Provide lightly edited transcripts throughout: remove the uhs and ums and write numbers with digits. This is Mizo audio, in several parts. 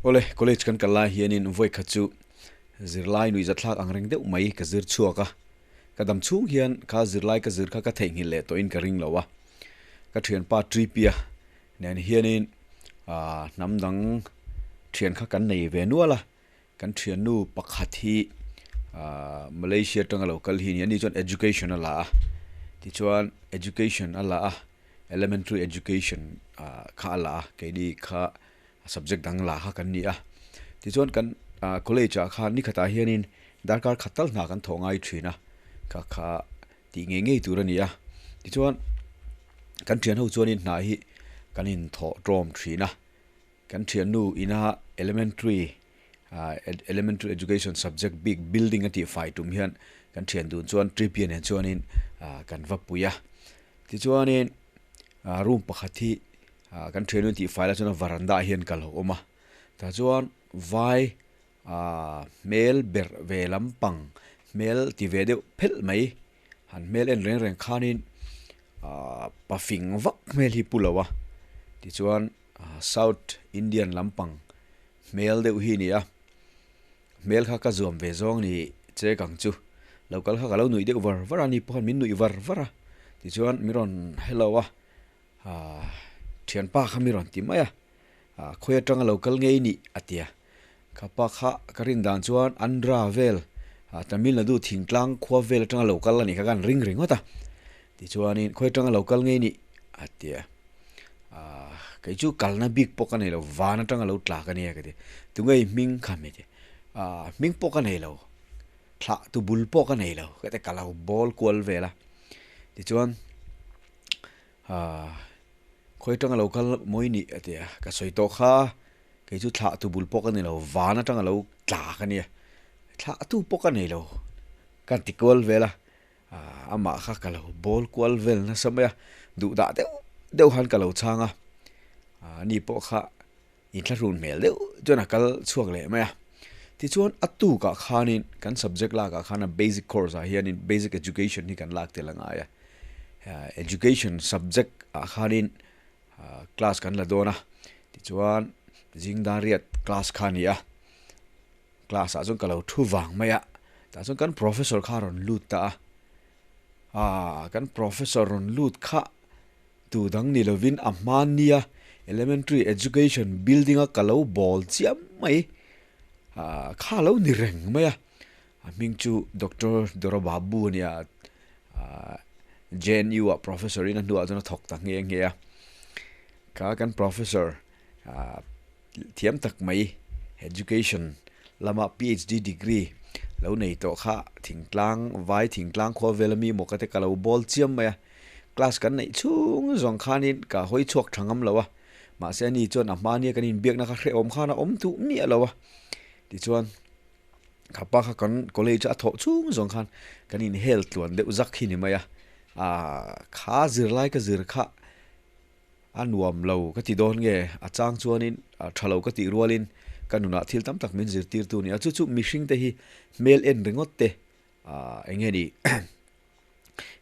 Awle, college kan kal lai hianin vawi khat chu zirlai nuihzathlak ang reng deuh mai ka zir chhuak a. Ka dam chhung hian kha zirlai ka zir kha ka theihnghilh leh tawhin ka ring lo a. Ka thianpa Tripia nen hianin hnam dang thian kha kan nei ve nual a. Kan thiannu pakhat hi Malaysia atanga lo kal hi a ni a, ani chuan education a la a. Tichuan education a la a, elementary education kha a la a, keini kha subject dang la kha kan ni a. Tichuan kan college ah khan nikhatah hianin darkar khat tal hna kan thawh ngai thin a, kha kha tih ngei ngei tur a ni a. Tichuan kan thian ho chuanin hna hi kan inthawh tawm thin a, kan thiannu ina elementary elementary education subject bik building a tih fai tum hian kan thian dun chuan Tripia nen chuanin kan va pui a. Tichuanin room pakhat hi Ah kan thian in tih fai lai chuan a varanda ah hian kal a awm a tah chuan vai ah hmel berh ve lampang hmel ti ve deuh phelh mai han hmel en reng reng khanin ah pafing vak hmel hi pu lo a tichuan south indian lampang hmel deuh hi a ni a hmel kha ka zuam ve zawng ni che kang chu lo kal kha ka lo nuih deuh var var a ni pawh khan min nuih var var a tichuan min rawn hello a. Ahh thianpa kha mi rawn ti mai a, ah khawi atanga lo kal ngei nih a ti a, ka pa kha ka rin dan chuan Andhra vel ah Tamil Nadu thingtlang khua vel atanga lo kal a nih kha ka han ring ringawt a, tichuanin khawi atanga lo kal ngei nih a ti a, ah kei chu kalna bik pawh ka nei lo van atanga lo tla ka nia ka ti a, tunge i hming kha mi ti a, ah hming pawh ka nei lo thlah tu bul pawh ka nei lo ka ti a ka lo bawl kual vel a, tichuan. Aaa khawi atanga lo kal mawi nih a ti a, ka sawi tawh kha kei chu thlah tu bul pawh ka ni lo, van atanga lo tla ka nia, thlah tu pawh ka nei lo ka ti kual vel a, aaa amah kha ka lo bawl kual vel nasa mai a, duh dah deuh deuh khan ka lo chhang a, aaa ani pawh kha inthlahrun hmel deuh chuan a kal chhuak leh mai a, tichuan a tukah khanin kan subject lakah khan a basic course ah hianin basic education hi kan lak tel a ngai a education subject ah khanin class kan la dawn a tichuan zingdariat class kha a ni a class ah chuan ka lo thu vang mai a tah chuan kan professor kha a rawn lut ta a ah kan professor rawn lut kha. Tu dang ni lovin a hmannia Elementary Education building a ka lo bawl chiam mai ah kha lo ni reng mai a, a hming chu Doctor Dora Babu a nia ah JNU ah professor in a hnuah chuan a thawk ta nghe nghe a, kha kan professor ah thiam tak mai education lama PhD degree lo nei tawh kha thingtlang vai thingtlang khua vel ami maw ka te ka lo bawl chiam mai a class kan neih chhung zawng khanin ka hawi chhuak tha ngam lo a mahse ani chuan a hmania kan inbiakna kha hrehawm khan a awm duh miah lo a tichuan kha pa kha kan college a thawh chhung zawng khan kan inhel tluan deuh zak hi ni mai a ah kha zirlai ka zir kha. A nuam lo ka ti dawn nge? A chang chuanin tha lo ka tih rualin ka nunah thil tam tak min zirtirtu a ni a, chu chu mihringte hi hmel en ringawt te eng nge ni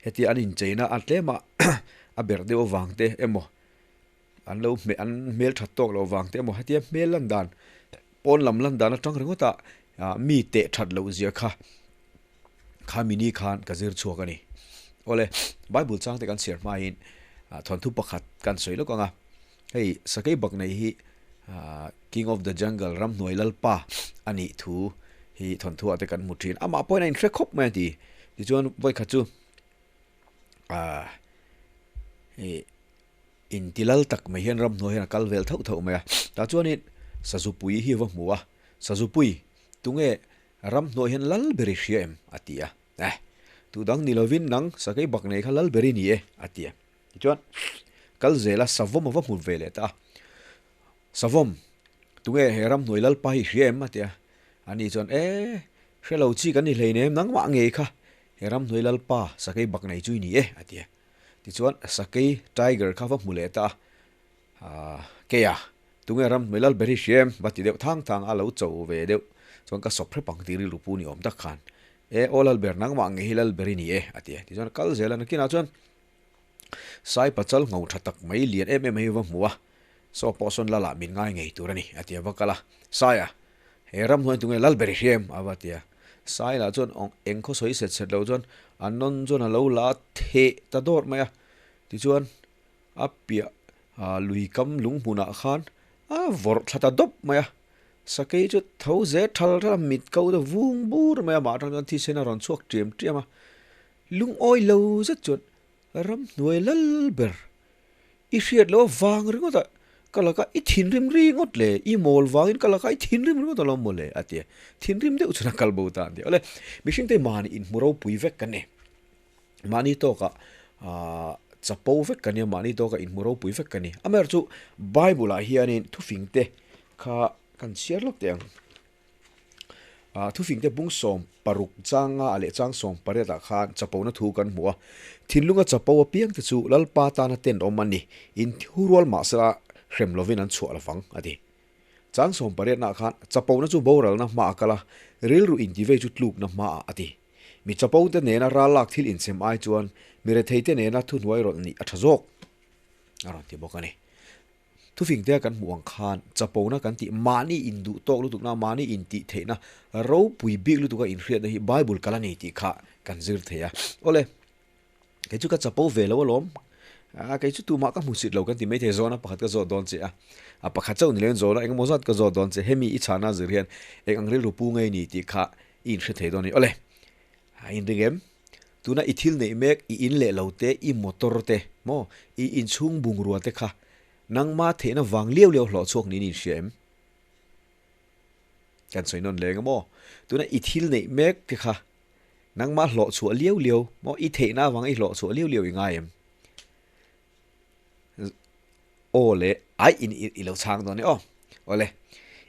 hetia an incheina a tlema a berh deuh avang te emaw an lo hmeh an hmel that tawk loh vang te emaw hetia hmel lan dan pawn lam lan dan atang ringawta mi teh that loh zia kha Kha mini khan ka zir chhuak a ni. Awle, Bible chang te kan chhiar hmain thawnthu pakhat kan sawi lawk ang a. Hei, Sakei Baknei hi King of the Jungle, ramhnuai lalpa a nih thu hi thawnthu ah te kan hmu thin. Amah pawhin a inhre khawp mai a ti. Tichuan, vawikhat chu inti lal tak mai hian ramhnuai hian a kal vel thauh thauh mai a. Tah chuanin Sazupui hi a va hmu a. Sazupui, tunge Ramhnuai hian lal ber i hria em? a ti a. Eh, tu dang ni lovin nang sakei bak nei kha lal ber i ni e, a ti a. Tichuan, kal zela savawm a va hmu ve leh ta a. Savawm, tunge he ramhnuai lalpa hi i hria em? a ti a. Ani chuan, Eh, hre lo chi kan ni hleinem, nangmah ngei kha he ramhnuai lalpa sakei bak nei chu i ni e, a ti a. Tichuan, sakei, tiger, kha va hmu leh ta a. Ahh, keia, tunge ramhnuai lal ber hi hria em? Va ti deuh thang thang a, lo cho ve deuh chuan ka sawp hrep ang tih rilru pu ni awm tak khan, E, aw lal ber, nangmah nge hi lal ber i ni e, a ti a. Tichuan a kal zel a, nakinah chuan Sai pachal ngho tha tak mai lian em em hi va hmu a. Saw pawh sawn lal ah min ngai ngei tur a ni, a ti a va kal a. Saia, he ramhnuai tunge lal ber i hria em? a va ti a. Sai lah chuan eng khaw sawi set set lo chuan a nawn chuan a lo la theh ta dawr mai a. Tichuan a piah lui kam lung hmunah khan a vawrh thla ta dawp mai a. Sakei chu tho zel thal thal a, mit ko te vung bur mai a, mah atang chuan thisen a rawn chhuak tiam tiam a. Lungawi lo zet chuan ramhnuai lal ber i hriat loh avang ringawt a, ka laka i thinrim ringawt le, i mawl vangin ka laka i thinrim ringawt alawm mawle a ti a, thinrim deuh chuan a kal bo ta an ti a. Awle, mihring te mahni inhmu ropui vek kan ni. Mahni tawkah aah chapo vek kan ni a, mahni tawkah inhmu ropui vek kan ni. Amaherawhchu Bible ah hianin thufing te kha kan chhiar lawk teh ang. Aah thufing te bung 16 changa a leh chang 18 ah khan chapona thu kan hmu a. Thinlunga chapo apiang te chu Lalpa tana tenawm an ni, inthurual mahsela hrem lovin an chhuah lovang a ti. Chang 18 nah khan chapona chu boralna hmaah a kal a, rilru intivei chu tlukna hmaah a ti. Mi chapo te nena ral lak thil insem ai chuan mi rethei te nena thuhnuai rawlh nih a tha zawk a rawn ti bawk a ni. Thufing te kan hmuh ang khan chapona kan tih mahni induh tawk lutukna, mahni intih theihna ropui bik lutuka inhriatna hi Bible kal a ni tih kha kan zir thei a. Awle, kei chu ka chapo ve lo alawm, a kei chu tumah ka hmusit lo kan ti maithei zawna pakhat ka zawt dawn che a, a pakhat chauh ni loin zawna engemaw zat ka zawt dawn che, hemi i chhana zir hian eng ang rilru pu ngei ni tih kha I inhre thei dawn a ni. Awle, a inring em? Tuna i thil neih mek, i in leh lo te, i motor te, maw, i inchhung bungrua te kha nangma theihna vang liau liau hlawh chhuak niin i inhria em? Kan sawi nawn leng a maw? Tuna i thil neih mek te kha nangma hlawh chhuah liau liau, maw, i theihna avanga i hlawh chhuah liau liau i ngai em? Aw le, ai in i lo chhang dawn e aw. Awle,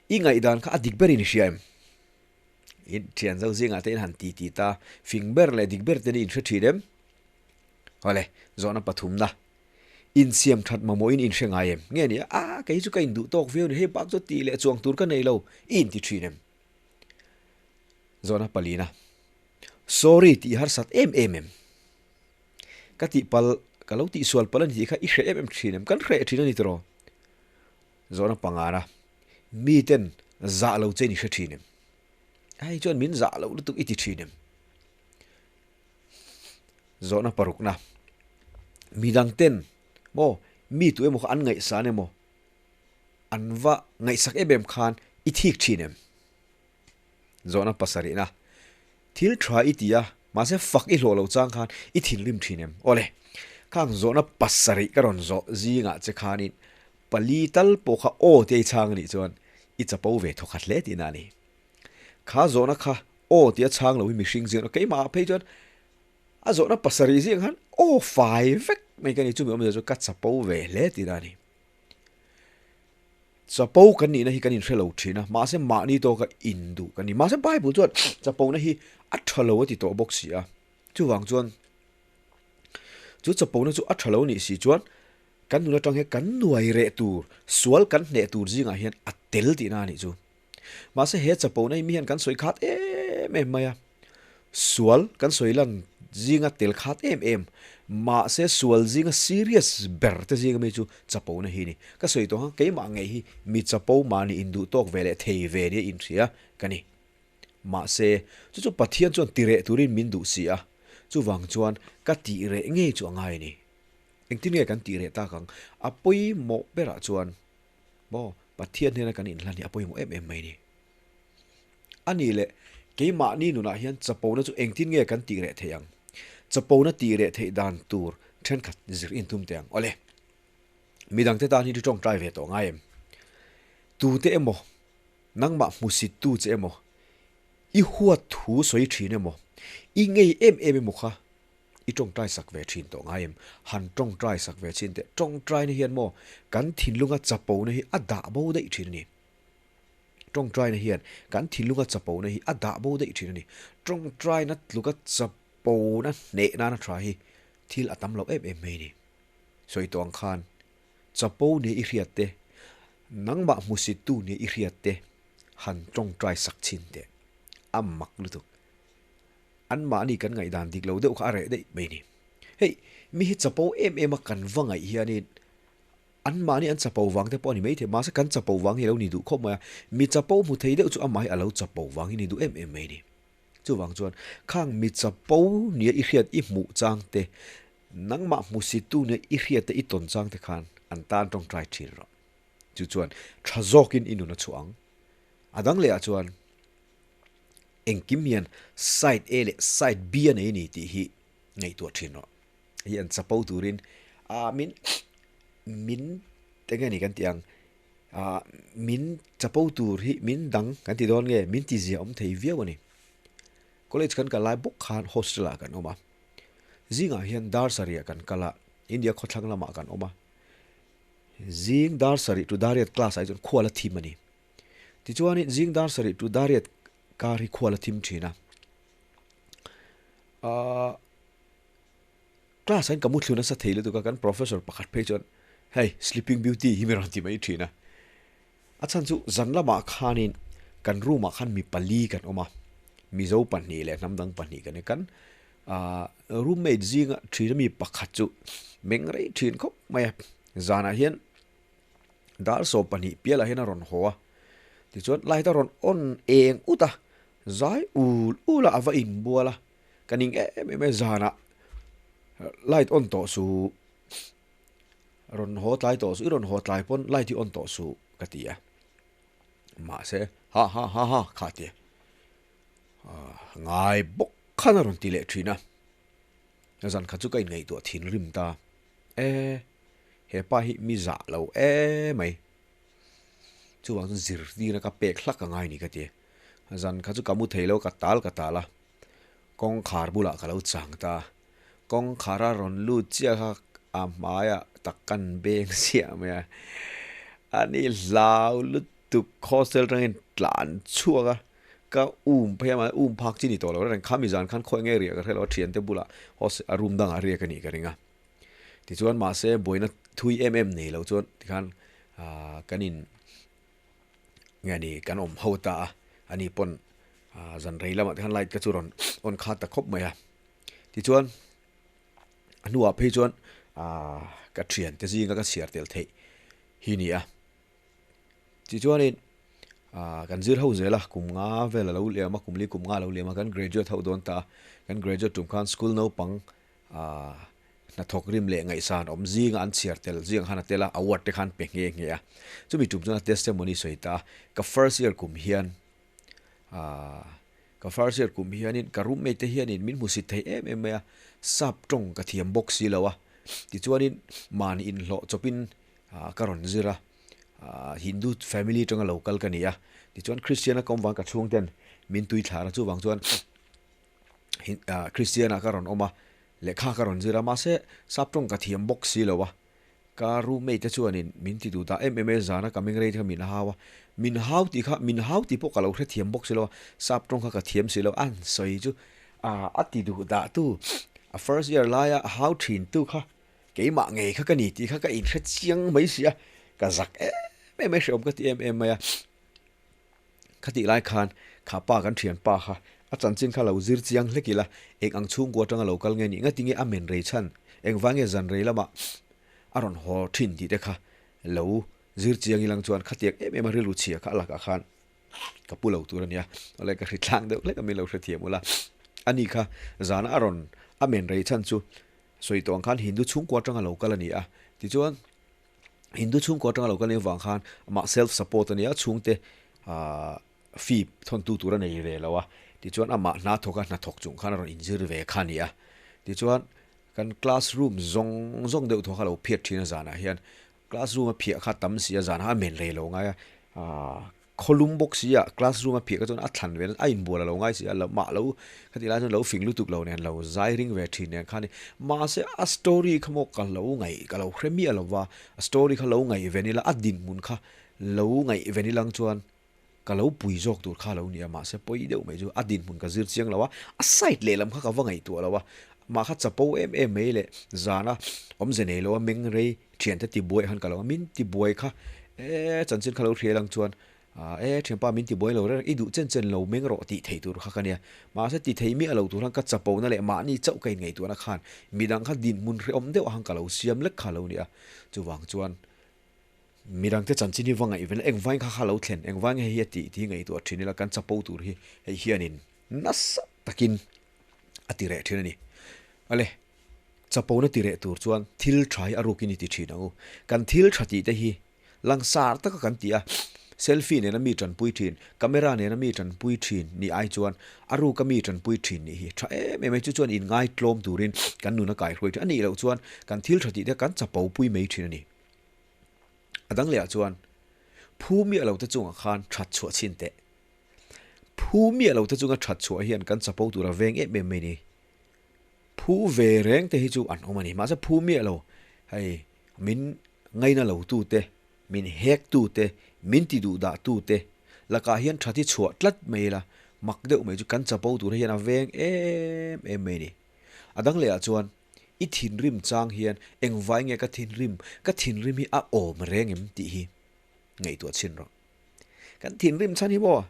i ngaihdan kha a dik berin i hria em? In thian zo zingah te in han ti ti ta, fing ber leh dik ber te ni in hre thin em? Awle, zawhna pathumna, insiam that mamawhin in hre ngai em? Nge ni a, a kei chu ka induh tawk viau ni, hei bak chu tih leh chuang tur ka nei lo, i inti thin em? Zawhna palina, sorry tih harsat em em em? Ka tihpalh, ka lo tihsual palh a ni tih kha i hre em em thin em? Kan hreh thin a ni tiraw? Zawhna pangana, miten zah lo che in i hre thin em? Hei chuan min zah loh lutuk i ti thin em? Zawhna parukna, midang ten maw mi tu emaw kha an ngaihsan emaw an va ngaihsak em em khan i thik thin em? Zawhna pasarihna, thil tha i ti a, mahse fak i hlawh loh chang khan i thinrim thin em? Awle, khang zawhna pasarih ka rawn zawh zingah che khanin pali tal pawh kha aw tia i chhang anih chuan i chapo ve thawkhat hle tihna a ni. Kha zawhna kha aw tia chhang lo hi mihring zing keimah ah phei chuan a zawhna pasarih zing khan aw fai vek mai ka ni chumi awmzia chu ka chapo ve hle tihna a ni. Chapo kan nihna hi kan inhre lo thin a, mahse mahni tawka induh kan ni. Mahse Bible chuan chapona hi a tha lo a ti tawh bawk si a. Chuvang chuan chu chapona chu a tha lo nih si chuan kan nun atang hian kan nuai reh tur, sual kan hneh tur zingah hian a tel tihna a nih chu. Mahse he chapona hi mi hian kan sawi khat em em mai a, sual kan sawi lan zinga tel khat em em, mahse sual zinga serious ber te zinga mi chu chapona hi a ni. Ka sawi tawh ang, keimah ngei hi mi chapo mahni induh tawk ve leh thei ve nia inhria ka ni. Mahse chu chu Pathian chuan tireh turin min duh si a, chuvang chuan ka tih reh ngei chu a ngai a ni. Engtin nge kan tih reh tak ang? A pawimawh berah chuan Maw, Pathian hnena kan inhlan hi a pawimawh em em mai ni. A nih leh, keimahni nunah hian chapona chu engtin nge kan tih reh theih ang? Chapona tih reh theih dan tur thenkhat zir intum teh ang. Awle, midangte tan hi tawngtai ve tawh ngai em? Tute emaw, nangmah hmusittu che emaw, i huat thu sawi thin emaw, i ngei em em emaw kha I tawngtai sak ve thin tawh ngai em? Han tawngtai sak ve chin teh. Tawngtaina hian maw kan thinlunga chapona hi a dah bo daih thin a ni. Tawngtaina hian kan thinlunga chapona hi a dah bo daih thin a ni. Tawngtaina tluka chapona hneh nana tha hi thil a tam lo em em mai a ni. Sawi tawh ang khan chapo nia i hriat te, nangmah hmusittu nia i hriat te han tawngtai sak chin teh. A mak lutuk. Anmahni kan ngaihdan dik lo deuh kha a reh daih mai ni. Hei, mi hi chapo em em a kan va ngaih hianin Anmahni an chapo vang te pawh a ni maithei, mahse kan chapo vang hi a lo ni duh khawp mai a, mi chapo hmu thei deuh chu amah hi a lo chapo vang hi ni duh em em mai a ni. Chuvang chuan khang mi chapo nia i hriat i hmuh chang te, nangmah hmusitu nia i hriat te i tawn chang te khan an tan tawngtai thin rawh. Chu chuan tha zawkin i nun a chhuah ang. A dang lehah chuan engkim hian side A leh side B a nei a ni tih hi ngaihtuah thin rawh. Hi an chapo turin ah min min eng nge ni kan tih ang ah min chapo tur hi min dang kan ti dawn nge min ti zia awm thei viau a ni. College kan kal lai bawk khan hostel ah kan awm a, zingah hian dar sarih ah kan kal a, India khawthlang lamah kan awm a, zing dar sarih to dar riat class ah hi chuan khua la thim a ni. Tichuanin zing dar sarih to dar riat kar hi khua la thim thin a, ah. Class ah hian ka muthlu nasa thei lutuk a, kan professor pakhat phei chuan hei sleeping beauty hi mi rawn ti mai thin a. A chhan chu zan lamah khanin kan room ah khan mi pali kan awm a, Mizo pahnih leh hnam dang pahnih kan ni. Kan ah roommate zinga thin ami pakhat chu meng rei thin khawp mai a, zanah hian dar 12 pialah hian a rawn haw a, tichuan light a rawn on eng ut a, zai ul ul a a va inbual a. Ka ning em em e zanah light on tawh suh rawn haw tlai tawh suh i rawn haw tlai pawn light hi on tawh suh ka ti a mahse ha ha ha ha kha ti a ngai bawk khan a rawn ti leh thin a zan khat chu ka inngaihtuah thinrim ta e hepa hi mi zah lo emai chuvang chuan zirtirna ka pek hlak a ngai ni ka ti a zan kha chu ka mu thei lo ka tal ka tal a. Kawngkhar bulah ka lo chang ta. Kawngkhar a rawn lut chiah kha a hmaiah tak kan beng chiah mai a. A ni hlau lutuk hostel atangin tlan chhuak a, ka um phei a mahse um phak chi ni tawh lo reng kha mi zan khan khawi nge riah ka hre lo a thiante bulah hostel a room dangah riak a nih ka ring a. Tichuan mahse buaina thui em em nei lo chuan tikhan ah kan in nge ni kan awm ho ta a ani pawn ah zan rei lamah te khan light ka chu rawn on khat ta khawp mai a tichuan a hnuah phei chuan ah ka thian te zinga ka chhiar tel theih hi ni a tichuanin ah kan zir ho zel a kum nga vel a lo liam a kum li kum nga a lo liam a kan graduate ho dawn ta a kan graduate tum khan school naupang Aaa hnathawk rim leh ngaihsan awm zinga an chhiar tel zingah khan a tel a, award te khan pe nghe nghe a. Chumi tum chuan a testimony sawi ta a, ka first year kum hian aaa ka first year kum hianin ka roommate te hianin min hmusit thei em em mai a, sap tawng ka thiam bawk si lo a, tichuanin mahni inhlawh chawpin aaa ka rawn zir a, aaa Hindu family atanga lo kal ka ni a, tichuan Christian a ka awm vang ka chhungten min tuithlar a, chuvang chuan. Christian ah ka rawn awm a, lehkha ka rawn zir a, mahse sap tawng ka thiam bawk si lo a, ka roommate te chuanin min ti duh ta em em e, zana ka meng rei te kha min hau a, min hau tih kha min hau tih pawh ka lo hrethiam bawk si lo a, sap tawng kha ka thiam si lo, an sawi chu ah a ti duh dah tu a first year laia a hau thin tu kha keimah ngei kha ka ni tih kha ka inhre chiang mai si a, ka zak em em e hreawm ka ti em em mai a. Khatih lai khan kha pa kan thian pa kha a chanchin kha lo zir chiang hlek ila, eng ang chhungkua atanga lo kal nge nih ngati nge a men rei chhan, engvang nge zan rei lamah a rawn haw thin tih te kha lo zir chiang ilang chuan khatiang em em a rilru chhia kha a lakah khan ka pu lo tur a nia. Awle ka hri tlang deuh hlek a min lo hrethiam ula. Ani kha zana a rawn a men rei chhan chu sawi tawh ang khan Hindu chhungkua atanga lo kal a ni a, tichuan Hindu chhungkaw atanga lo kal eng vang khan amah self support a nia chhungte ah fee thawntu tur a nei ve lo a, tichuan amah hna thawk a hnathawk chung khan a rawn inzir ve kha a ni a, tichuan kan classroom zawng zawng deuh thawk a lo phiat thin a zanah hian classroom a phiah kha tam si a zanah a men rei lo ngai a ah. Khawlum bawk si a, classroom a phiah kha chuan a thlan ve a inbual a lo ngai si a, mah lo khati lai chuan lo fing lutuk lo nen lo zai ring ve thin nen khan mahse a story kha maw ka lo ngaih ka lo hre miah lo va, a story kha lo ngaih ven ila a dinhmun kha lo ngaih ven ilang chuan ka lo pui zawk tur kha lo ni a, mahse pawi deuh mai chu a dinhmun ka zir chiang lo a, a side lehlam kha ka va ngaihtuah lo a, mah kha chapo em em mai leh zana awmze nei lo a meng rei Thiante tibuai han ka lo a, min tibuai kha e chanchin kha lo hria lang chuan e thianpa min tibuai lo reng i duh chen chen lo meng rawh tih thei tur kha ka nia. Mahse ti thei miah lo tur han ka chapona leh mahni chauh ka inngaihtuahna khan midang kha dinhmun hrehawm deuh ang ka lo siam lek kha lo nia. Chuvang chuan Midangte chanchin hi va ngaihven la, engvangin kha kha lo thlen, engvangin hei hi a tih tih hi ngaihtuah thin ila kan chapo tur hi hei hianin nasa takin a ti reh thin a ni. Ale, chapona ti reh tur chuan thil tha hi a rukin i ti thin ang u. Kan thil tha tih te hi langsar taka kan ti a, selfie nena mi tanpui thin, camera nena mi tanpui thin nih ai chuan a ruka mi tanpui thin nih hi tha em em a, chu chuan inngaitlawm turin kan nun a kaihruai thin a nih loh chuan kan thil tha tih te kan chapo pui mai thin a ni. A dang lehah chuan phu miah lo te chungah khan that chhuah chhin teh. Phu miah lo te chunga that chhuah hian kan chapo tur a veng em em mai ni. Phu ve reng te hi chu an awm a ni. Mahse phu miah lo hei min ngaina lo tu te, min hek tu te, min ti duh dah tu te lakah hian that hi chhuah tlat mai ila mak deuh mai chu kan chapo tur hian a veng em em mai ni. A dang lehah chuan I thinrim chang hian engvai nge ka thinrim, ka thinrim hi a awm reng em tih hi ngaihtuah chhin rawh. Kan thinrim chhan hi maw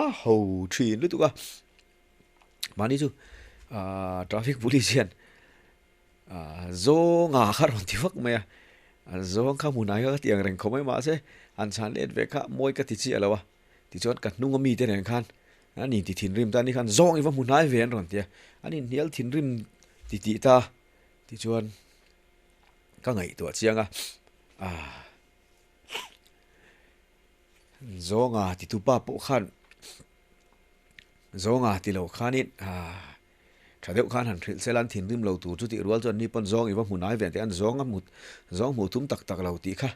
a ho thin lutuk a. Mahni chu traffic police hian zawnga kha rawn ti vak mai a, zawng kha hmunah hian ka ti ang reng khawp mai mahse han chhan let ve kha mawi ka ti chiah lo a. Tichuan ka hnunga mite nen khan an inti thinrim ta a ni khan zawng i va hmu hnai ve an rawn ti a, an inhnial thinrim ti tih ta tichuan ka ngaihtuah chiang a, ah zawnga titupa pawh khan zawnga ti lo khanin ah tha deuh khan han hrilh sela an thinrim lo tur chu tih rual chuan ni pawn zawng i va hmu hnai ve tih an zawng a hmu zawng hmuh thum tak tak lo tih kha.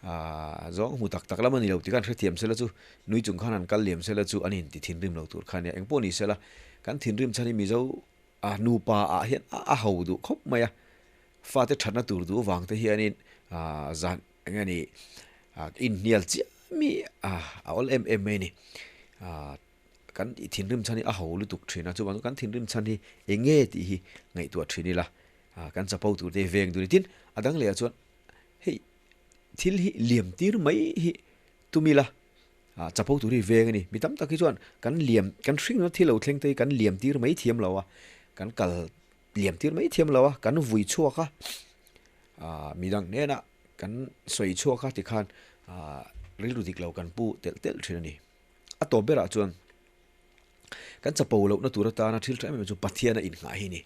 Aaa zawng hmu tak tak lam a ni lo tih khan hrethiam sela chu nui chung khan han kal liam sela chu an inti thinrim lo tur kha nia. Engpawh ni sela kan thinrim chhan hi Mizo a nupa ah hian a ho duh khawp mai a, fate thatna tur duh vang te hianin aaa zan eng nge ni inhnial chiah mi a awl em em mai a ni. Aaa kan thinrim chhan hi a ho lutuk thin a, chuvang chu kan thinrim chhan hi eng nge tih hi ngaihtuah thin ila kan chapo tur te hi veng dun i tin a dang leh ah chuan hei thil hi liam tir mai hi tum ila ah chapo tur hi veng a ni mi tam tak hi chuan kan liam kan hring na thil lo thleng te hi kan liam tir mai thiam lo a kan kal liam tir mai thiam lo a kan vui chhuak a ah midang hnenah kan sawi chhuak a tikhan ah rilru dik lo kan pu telh telh thin a ni a tawp berah chuan kan chapo lohna tur atana thil tha em em chu Pathian a innghah hi a ni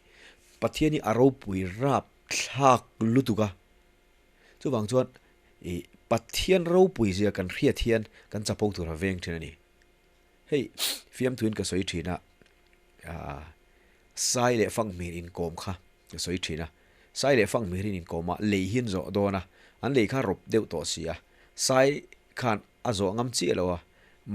Pathian hi a ropui rap thlak lutuk a. Chuvang chuan ih Pathian ropui zia kan hriat hian kan chapo tur a veng thin a ni. Hei fiamthuin ka sawi thin a, ah Sai leh Fanghmir inkawm kha ka sawi thin a. Sai leh Fanghmir in inkawm a, lei hi an zawh dawn a, an lei kha rawp deuh tawh si a. Sai khan a zawh ngam chiah lo a,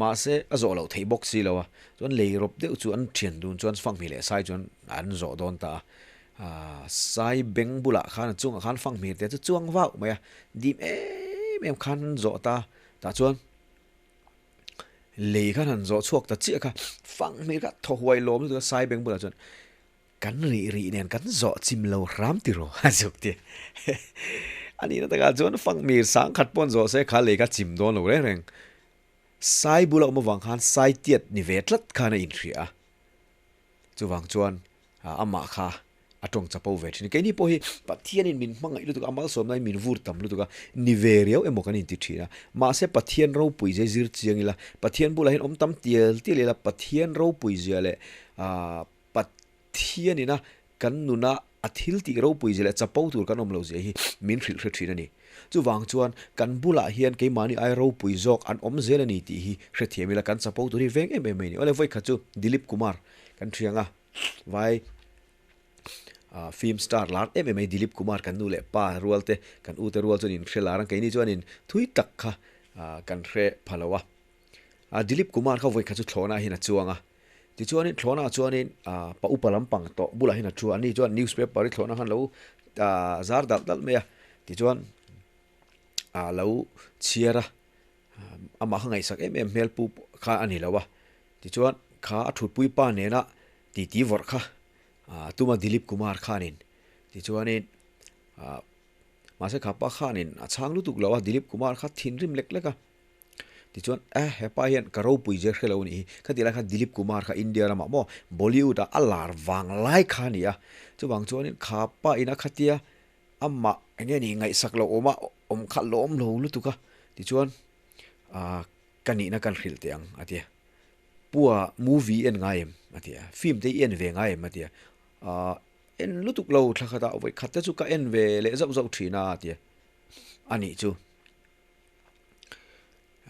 mahse a zawh loh theih bawk si lo a, chuan lei rawp deuh chu an thian dun chuan Fanghmir leh Sai chuan an zawh dawn ta a. Aaa Sai beng bulah khan a chungah khan Fanghmir te chu chuang vauh mai a, dim em em khan an zawh ta a, tah chuan lei khan han zawh chhuak ta chiah kha Fanghmir kha thaw huai lawm lutuk a Sai beng bulah chuan Kan rih rih nen kan zawh chim lo hram ti rawh a zuk ti. A nihna takah chuan Fanghmir sangkhat pawh an zawh se kha lei kha chim dawn lo reng reng. Sai bula awm avang khan sai tiat ni ve tlat khan a inhria a. Chuvang chuan amah kha a tawng chapo ve thin. Keini pawh hi Pathianin min hmangaih lutuk a, a malsawmna in min vur tam lutuk a, ni ve riau emaw kan inti thin a. Mahse Pathian ropui zia zir chiang ila, Pathian bulah hian awm tam tial tial ila, Pathian ropui zia leh Pathianina kan nuna a thil tih ropui zia leh chapo tur kan awm lo zia hi min hrilh hre thin a ni. Chuvang chuan kan bulah hian keimahni ai ropui zawk an awm zel a ni tih hi hrethiam ila kan chapo tur hi veng em em mai a ni. Awle vawikhat chu Dilip Kumar kan thiang a, vai film star lar em em mai Dilip Kumar kan nu leh pa rual te kan u te rual chuan in hre lar ang keini chuanin thui tak kha kan hre pha lo a. Dilip Kumar kha vawikhat chu thlawhna hian a chuang a. Tichuanin thlawhnaah chuanin pa upa lampang tawh bulah hian a thu a, ani chuan newspaper hi thlawhna khan lo zar dalh dalh mai a, tichuan a lo chhiar a, amah kha ngaihsak em em hmel pu kha a ni lo a, tichuan kha a thutpui pa nena titi vawrh kha tuma Dilip Kumar khanin tichuanin mahse kha pa khanin a chhang lutuk lo a, Dilip Kumar kha thinrim lek lek a. Tichuan, eh, hepa hian ka ropui zir hre lo a nih hi. Khatih lai khan Dilip Kumar kha India ramah maw Bollywood ah a lar vang lai kha a ni a. Chuvang chuanin kha pa ina khatia amah eng nge ni ngaihsak loh awma awm kha lawm lo lutuk a, tichuan ah ka nihna kan hrilh teh ang a ti a, Pua movie en ngai em? a ti a, film te i en ve ngai em? a ti a, ah en lutuk lo thla khat ah vawi khat te chu ka en ve leh zauh zauh thin a a ti a, a nih chu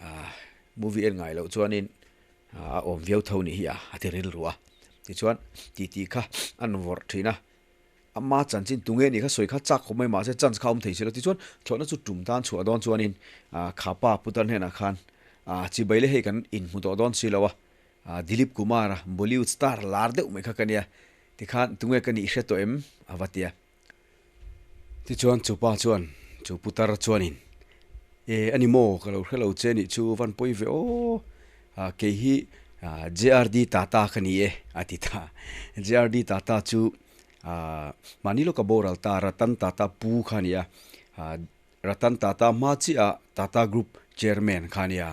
ah movie en ngai loh chuanin a awm viau tho nih hi a a ti rilru a, tichuan titi kha an vawrh thin a. Ama chanchin tunge nih kha sawi kha chak khawp mai mahse chance kha awm thei si lo. Tichuan thlawhna chu tum tan chhuah dawn chuanin kha pa putar hnenah khan chibai leh hei kan inhmu tawh dawn si lo a, Dilip Kumar a Bollywood star lar deuh mai kha ka nia, tikhan tunge ka nih hre tawh em? a va ti a. Tichuan chu pa chuan chu putar chuanin E a ni maw ka lo hre lo che nih chu van pawi ve aw, kei hi JRD Tata ka ni e a ti ta. JRD Tata chu mahni lawka boral ta Ratan Tata pu kha a ni a, Ratan Tata hma chiah ah Tata Group Chairman kha a ni a,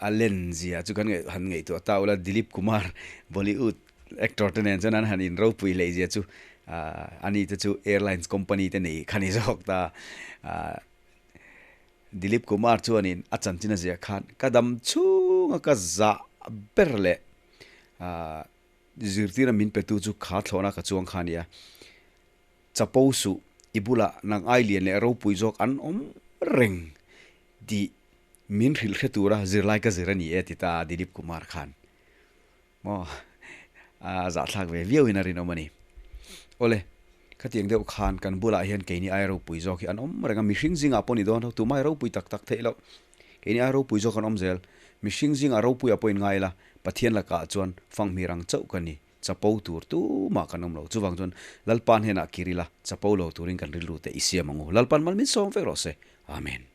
a len zia chu kan han ngaihtuah ta ula Dilip Kumar Bollywood actor te nen chuan an han inropui hleih zia chu ani te chu airlines company te nei kha ni zawk ta. Dilip Kumar chuanin a chanchin a ziah khan ka dam chhunga ka zah ber leh zirtira min petu chu kha thlawhna ka chuang kha a nia. Chapo suh i bulah nang ai lian leh ropui zawk an awm reng tih min hrilh hre tura zirlai ka zir a ni e ti ta Dilip Kumar khan. Maw? A zahthlak ve viau in a rinawm a ni. Awle, khatiang deuh khan kan bulah hian keini ai ropui zawk hi an awm reng a, mihring zingah pawh ni dawn ho, tumah hi ropui tak tak theih loh. Keini ai ropui zawk an awm zel. Mihring zingah ropuia pawh in ngai ila, Pathian lakah chuan fanghmir ang chauh ka ni, chapo tur tumah kan awm lo. Chuvang chuan Lalpa hnenah kir ila, chapo lo turin kan rilru te i siam ang u. Lalpan mal min sawm vek rawh se. Amen.